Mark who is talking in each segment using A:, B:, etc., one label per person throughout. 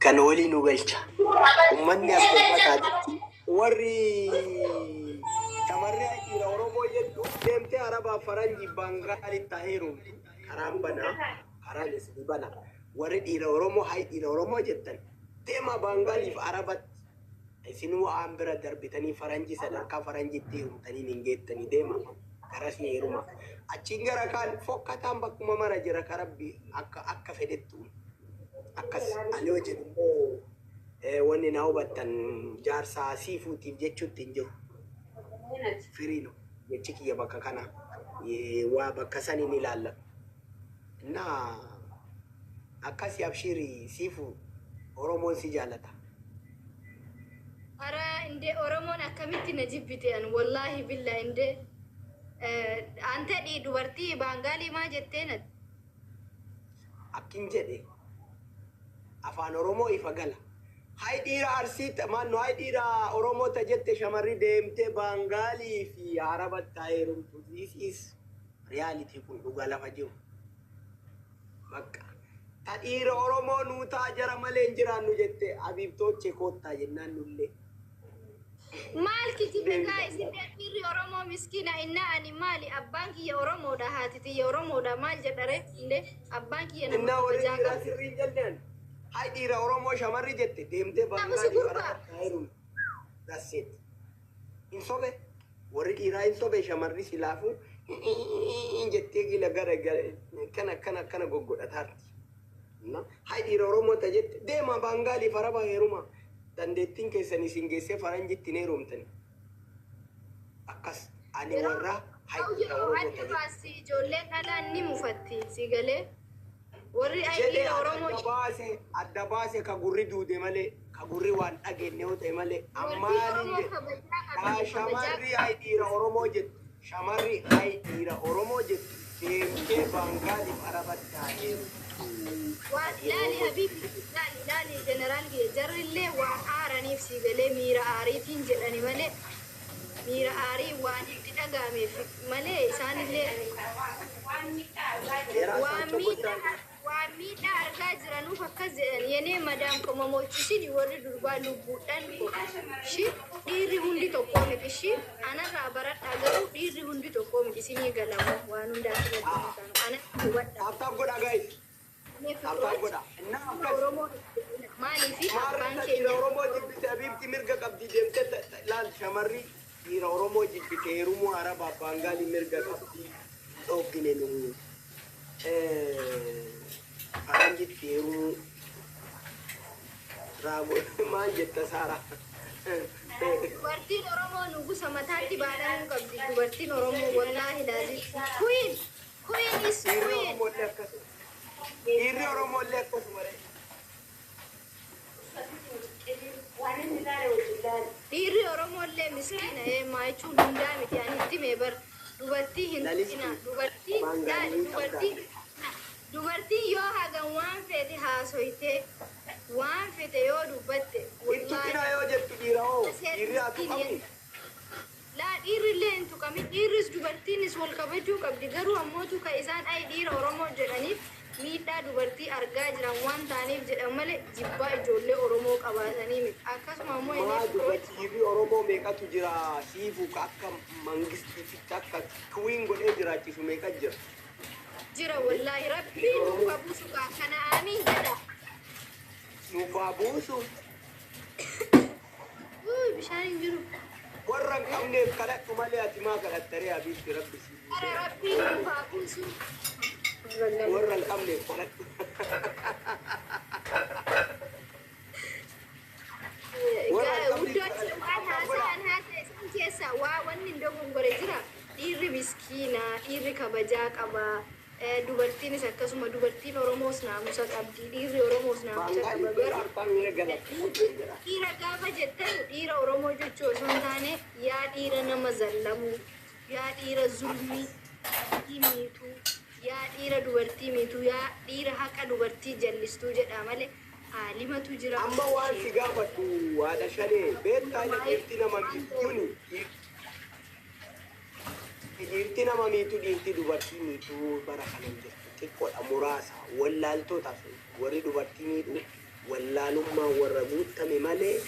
A: Kan walii nu galcha. Ummanni as gubbataa jechuun warri shamarri dhiira Oromoo jettu deemtee Arabaa, Faranjii, Baangaalitti haa heerumtu. Karaan banaa, karaan isinii bana. Warri dhiira Oromoo hay dhiira Oromoo jettan deemaa Baangaaliif Arabatti. Isinuu aan bira darbitanii faranjii, sadarkaa faranjiitti heerumtanii hin geettanii, deema garasii heeruma. Achiin gara kaan fokkataan bakkuma mara jira, ka Rabbi akka fedhettu. Akkas ani yoo jedhu immoo wanni na hubattan jaarsaa siifuutiif jechuutti hin jiru. Firiino jechi kiyya bakka kana waa bakka saniin ilaallatu. Innaa akkasi, abshiiri siifu, Oromoon si jaalata.
B: Ara inde, Oromoon akkamitti na jibbite an? Wallaahi billa inde ante dhi dubartii Baangaalii maa jettee nati?
A: Akkin jedhe afaan Oromoo ifa gala. Hay dhiira Arsii maanno, hay dhiira Oromoo ta jette shamarri deemtee Baangaalii fi Arabatti haa heerumtu. This is reality, kun dhugaa lafa jiru. Bakka. Ta dhiira Oromoo nuu ta'a, jara malee hin jiraannu jette, abiibtoochee koottaa jennaan nullee.
B: Maal kijibe gaa isin? Dhiirri Oromoo miskiina. Innaa ani maali, abbaan kiyya Oromoodha, haati tiyya Oromoodha, maal jedhare inde? Abbaan kiyya nama
A: Innaa warri
B: kabajaa
A: dhiiraa
B: qabu.
A: sirrii hin jenneen. Hay dhiira Oromoo shamarri jette deemtee
B: Namusi
A: Baangaalii fi
B: gurbaa.
A: Arabatti haa heerumtu. That's it. Hin sobe. Warri dhiiraa hin sobe, shamarri silaafuu jettee gila gara gara kana kana kana goggodhataarti. Hay dhiira Oromoo ta jette deema Baangaalii fi Araba heeruma. Dandeettiin keessan isin geessee faranjitti hin heerumtani. Akkas ani
B: Yeroo
A: warra hay dhiira
B: yeroo
A: Oromoo ta
B: adda
A: jette.
B: baasti ijoolleen dhalaan ni mufatti si galee, warri ay
A: Jedhee
B: dhiira
A: ani
B: Oromoo
A: adda baase ka gurri duude malee, ka gurri waan dhageenye yoo ta'e malee
B: dubartii
A: ammaaliin
B: Oromoo
A: jedhe.
B: kabajaa
A: Taa
B: qabdi, kabajaa.
A: Shamarri hay dhiira Oromoo jettu, shamarri hay dhiira Oromoo jettu deemtee Baangaaliif Arabatti haa heerumtu.
B: Waan laali habiibi, laali, laali jeneraal kiyya, jarrillee waan aaraniif si galee, miira aariitiin jedhani malee, miira aarii waan itti dhaga'ameef malee, isaanillee waan
A: Seeraa
B: miidhaa, waan miidhaa argaa jiranuuf akkas jedhan. Yenee madaam qomamoochisini, warri durbaa lubbuudhaan shi dhiirri hundi tokkoo miti shi anarraa baradhaa. Garuu dhiirri hundi tokkoo miti, isinii galamu waan hundaa asirratti hin taanu, anatti hubadhaa.
A: Tap tap godha guys.
B: Mee
A: Tap tap
B: fiqirooti
A: godha. Innaa akkas.
B: Oromoo maaliifi abbaan
A: Maarrata dhiira
B: keenya
A: Oromoo jibbite, abiibti mirga qabdi deemtee laal, shamarri dhiira Oromoo jibbite heerumuu Arabaa Baangaalii mirga qabdi, dhoggine nu faranjitti heerumuu raago maal jetta, Saara?
B: Dubartiin Oromoo nugusa mataatti baadhamuu qabdi. Dubartiin Oromoo wallaahi laazim. Queen, queen is
A: Dhiirri
B: queen.
A: Oromooillee akkasuma. Dhiirri Oromooillee akkasuma re.
B: Dhiirri Oromoo illee miskiina maa jechuun hundaa miti, ani itti mee bar dubartii hin
A: Lalistuu.
B: tuqina dubartii
A: Baangaalii
B: dubartii
A: qabdaa.
B: Dubartiin yoo hagam waan feete haasoyte, waan feete yoo dubbatte,
A: Hin tuqinaa yoo jettu, dhiira hoo, dhiirri haa tuqamu?
B: Laa, dhiirri illee hin tuqamin. Dhiirris dubartiinis wal kabajuu qabdi. Garuu ammootu kan isaan ay dhiira Oromoo jedhaniif miidhaa dubartii argaa jiran waan ta'aniif jedhan malee jibbaa ijoollee Oromoo qabaatanii miti. Akkasuma ammoo
A: Maa
B: inni
A: dubartii, dhiirri Oromoo meeqatu jira siifu, ka akka mangistiitti akka queen godhee jiraachisu meeqa jira?
B: Jira wallaahi, Rabbiin nuuf haa buusu kaa kana, aamiin jedha.
A: Nuuf haa buusu.
B: Uy, bishaan hin jiru.
A: Warra hin qabneef kadhadhu malee ati maa kadhattaree, abiibti? Rabbi si
B: Ara
A: buuseera.
B: Rabbiin nuuf haa buusu.
A: Warra hin qabneef kadhadhu. Warra hin qabneef
B: Guddoon
A: kadhadhu.
B: waan haasa'an haasa'e isaan keessaa waa wanni hin dogongore jira. Dhiirri miskiina, dhiirri kabajaa qaba. Dubartiinis akkasuma, dubartiin Oromoos naamusa qabdi, dhiirri Oromoos naamusa qaba. Garuu dhiira gaafa jettan dhiira Oromoo jechuu osoo hin taane, yaa dhiira nama zallamuu, yaa dhiira zulmii miituu, yaa dhiira dubartii miituu, yaa dhiira haqa dubartii jallistuu jedha malee aalimatu jira.
A: Amma waan si gaafadhu, haadha shanee, beektaa, dhiirti nama miituuni, dhiirti nama miitu, dhiirti dubartii miitu bara kana hin jirtu, xiqqoodha, muraasa, wallaaltoota warri dubartii miidhu. Wallaalummaan warra guuttame malee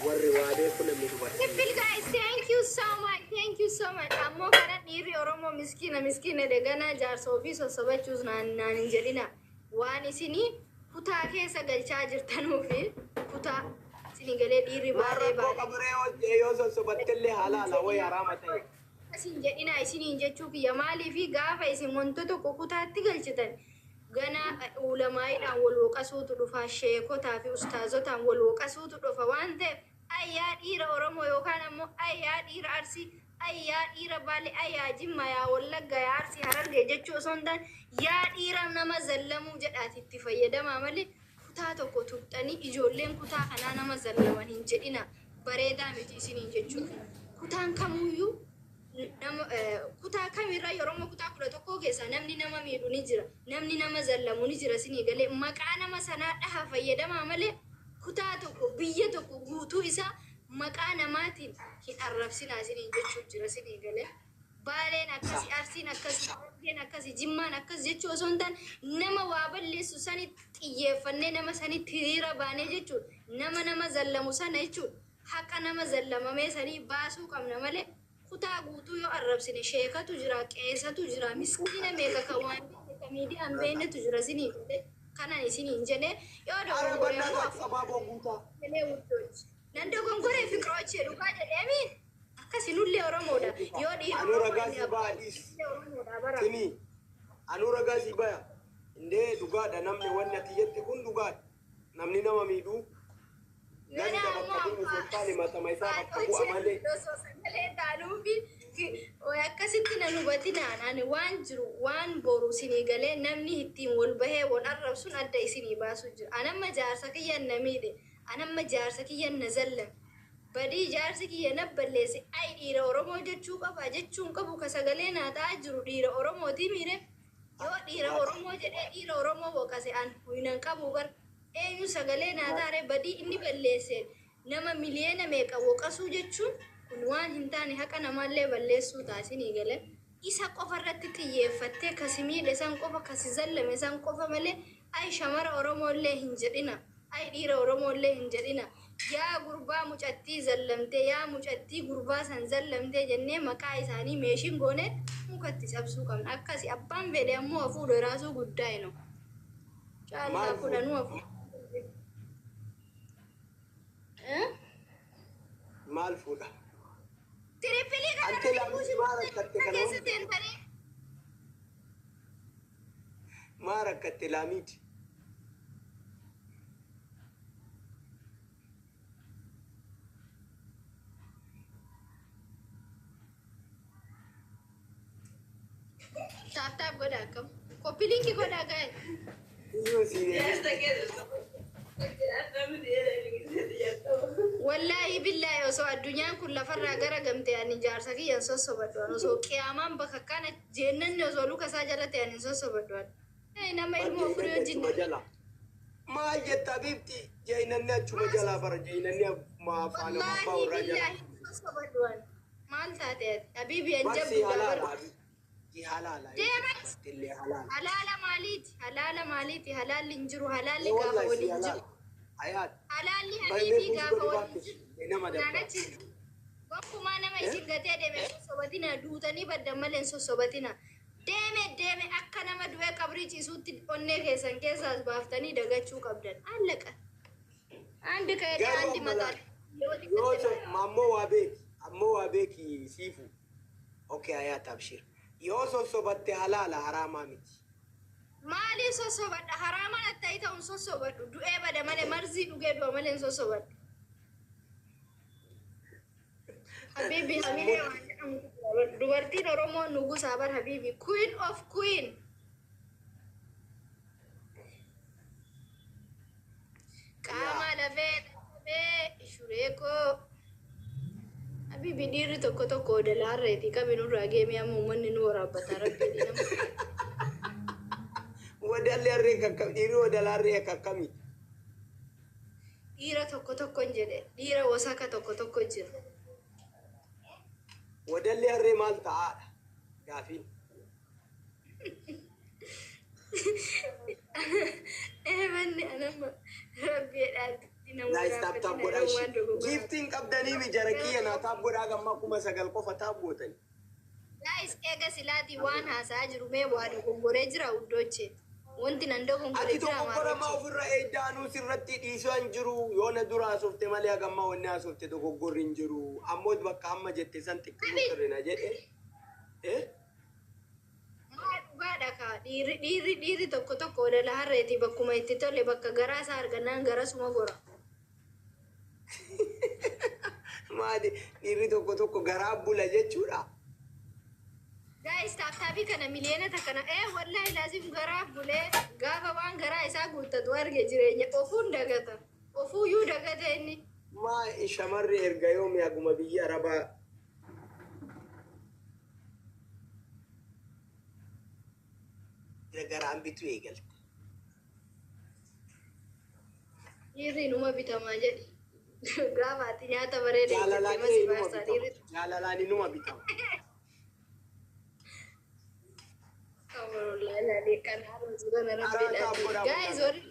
A: warri waa beeku namni dubartii.
B: Triple guys, thank you so much, thank you so much. Ammoo kana dhiirri Oromoo miskiina miskiina deganaa jaarsa ofii sossobachuus naan hin jedhina. Waan isinii kutaa keessa galchaa jirtanuufi kutaa isinii galee dhiirri
A: Maal
B: baay'ee
A: rakkoo
B: baay'ee.
A: qaburee yoo sossobattellee halaala wayi haraama ta'e.
B: Isin jedhina isiniin jechuu kiyya maaliifi gaafa isin wanta tokko kutaatti galchitan gana ulamaayiidhaan wal woqasuutu dhufa, sheekotaa fi ustaazotaan wal woqasuutu dhufa waan ta'eef ayyaa dhiira Oromoo yookaan ammoo ayyaa dhiira Arsii, ayyaa dhiira Baalee, ayyaa Jimma, yaa Wallagga, yaa Arsii, Harargee jechuu osoo hin taane yaa dhiira nama zallamuu jedhaati itti fayyadamaa malee kutaa tokko tuqxanii ijoolleen kutaa kanaa nama zallaman hin jedhina, bareedaa miti isiniin jechuudha. Kutaan kamuyyuu nama kutaa kamirra Oromoo kutaa 11 keessaa namni nama miidhu ni jira, namni nama zallamu ni jira. Isinii galee maqaa nama sanaa dhaha fayyadamaa malee kutaa tokko biyya tokko guutuu isaa maqaa namaatiin hin arrabsinaa isiniin jechuu jira. Isinii galee Baaleen akkasi, Arsiin akkasi, Harargeen akkasi, Jimmaan akkas jechuu osoo hin taane nama waa balleessu sanitti xiyyeeffannee nama sanitti hiriira baanee jechuudha. Nama nama zallamu sana jechuudha. Haqa nama zallamamee sanii baasuu qabna malee kutaa guutuu yoo arrabsine sheekatu jira, qeesatu jira, miskiina meeqa kan waan beekne kan miidiyaan beeknetu jira. Isinii galee kanan isiniin jedhee yoo
A: Ara
B: dogongore ammoo
A: bannaa sabaaboo guutaa.
B: jedhee wuddoochi. Nan dogongoree fiqiroochee dhugaa jedheemi akkasi nullee Oromoodha. Yoo dhiira
A: Anuu
B: Oromoo
A: ragaa
B: inni
A: si
B: abbaa
A: ba'a dhiis.
B: nullee Oromoodha bara.
A: Simi anuu ragaa si baya. Indee dhugaadha namni wanni ati jette kun dhugaadha. Namni nama miidhuu
B: Gana
A: ganda
B: ammoo
A: bakka bu'u osoo hin taane matama isaa bakka bu'a
B: haadhochee
A: malee.
B: osoo sagalee taanuufi akkasitti nan hubatinaan ani waan jiru waan boru isinii galee namni ittiin wal bahee wal arrabsuun adda isinii baasuu jira. Anamma jaarsa kiyyan na miidhe, anamma jaarsa kiyyan na zallame. Badii jaarsi kiyya na balleesse ay dhiira Oromoo jechuu qaba jechuun qabu ka sagalee naa ta'aa jiru dhiira Oromootii miire yoo dhiira Oromoo jedhee dhiira Oromoo waqase an hinan qabu bar eenyu sagalee naa taare badii inni balleesse nama miliyoona meeqa waqasuu jechuun kun waan hin taane haqa namaallee balleessuu taasinii galee isa qofa irratti xiyyeeffattee kasi miidhe san qofa kasi zallame san qofa malee ay shamara Oromoollee hin jedhina, ay dhiira Oromoollee hin jedhina, yaa gurbaa mucattii zallamtee, yaa mucattii gurbaa san zallamtee jennee maqaa isaanii meeshin goone mukatti cabsuu qabna. Akkasi abbaan fedhe ammoo hafuudha raasuu guddaa ino caalaa
A: Maal
B: fudhanuu hafuudha.
A: Maal fuudha?
B: Triple kana
A: Ante
B: irratti
A: laamti
B: buusi
A: maa rakkatte kana
B: keessa
A: hunda?
B: seentanii.
A: Maa rakkatte laamiiti?
B: Tap tap godha akkam. Copy link godha gaa'e.
A: Iyyuu sii deebiste.
B: Wallaahi billaahi osoo addunyaan kun lafarraa gara gamte ani jaarsa kiyyan sossobadhu ani osoo qiyaamaan bakka kana jeennanni osoo luka isaa jala ta'e ani hin sossobadhu ani. Nama ilmoo afurii wajjin
A: Achuma jala. Maal jetta bifti jeenanni achuma jalaa bara jeenanni afaan abbaa
B: Wallaahi
A: warraa jala.
B: billaahi hin sossobadhu ani. Maal taate ati? Habiibi an
A: Barsi
B: jabduudha
A: halaala.
B: bar.
A: Si halaala.
B: Deema.
A: Illee halaala.
B: Halaala maaliiti? Halaala maaliiti? Halaalli hin jiru. Halaalli gaafa
A: Wallahi si
B: waliin
A: halaala.
B: jiru.
A: Ayaat.
B: Halaalli
A: Baay'ee
B: habiibii
A: kuusi
B: gaafa
A: godhi
B: waliin
A: baattis.
B: jiru.
A: Nama dabba.
B: Naanachi gonkumaa nama isin gatee deeme sossobatina, duutanii baddan malee hin sossobatina. Deeme deeme akka nama du'ee qabrii ciisuutti onnee keessan keessaas baaftanii dagachuu qabdan. Allaqa. Andi ka'ee
A: Garuu
B: andi
A: amma
B: mataa.
A: Yoo ammoo waa beeki ammoo waa beeki siifu. Okay ayaat abshir. Yoo sossobatte halaala haraamaa miti.
B: Maaliif sossobadha? Haraamaan attayi ta'uun sossobadhu. Du'ee bada malee marzii dhugee du'a malee hin sossobadhu. Habibi hamilee waan jedhamu dubartiin Oromoo nugusaa bar habibi. Queen of queen. Qaama lafee lafee shuree koo. Habibi dhiirri tokko tokko odalaarreeti qabi nurraa geemee amma uummanni nu waraabbata rabbi nama.
A: Wadalli harree kakkam dhiirri wadala harree akkamii?
B: Dhiira tokko tokko hin jedhe, dhiira wasaka tokko tokko jira.
A: Wadalli harree maal ta'aadha? Gaafiin.
B: Manni anamma rabbi Nama
A: Guys, tap tap
B: gaafatina
A: godhaa
B: yeroo
A: ishee.
B: waan dogoggora.
A: Giiftiin qabdanii mi jara kiyya naa tap godhaa gammaa 9,000 qofa tap gootani.
B: Guys, eega silaatii waan haasa'aa jiru mee waa dogoggoree jira uddoche. Wanti nan dogoggore
A: Ati
B: jira
A: dogoggora maa
B: maaroche.
A: Ofirra eeddaanuu sirratti dhiisuu hin jiru. Yoo na dura haasofte malee hagammaa wanni haasofte dogoggorri hin jiru. Ammoo bakka amma jette san xiqqoo sirrina jedhe. Eh?
B: Maa dhugaadha kaa, dhiirri tokko tokko odala harreeti, bakkuma itti tole, bakka garaa isaa argannaan garasuma gora.
A: Maali, dhiirri tokko tokko garaa bula jechuudha.
B: Guys, tap tapii kana 1 miliyoona wallahi laazim garaa bulee gaafa waan garaa isaa guuttatu arge jireenya ofuun dagata. Ofuuyyuu dagate inni.
A: Maa, shamarri erga yoomi haguma biyya Arabaa garaan bitu eegalte?
B: Dhiirri numa bitamaa jedhi. Gaafa ati nyaata bareeda
A: Jaalalaan
B: hojjettee masi
A: inuma
B: baarsaa
A: bitama.
B: dhiirri.
A: Jaalalaan inuma bitama.
B: Guys, warri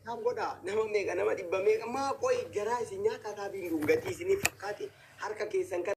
A: Tap godhaa. Nama meeqa, nama dhibba meeqa? Maa qoy, garaa isin nyaata taabiin gatii isinii fakkaate harka keessan kan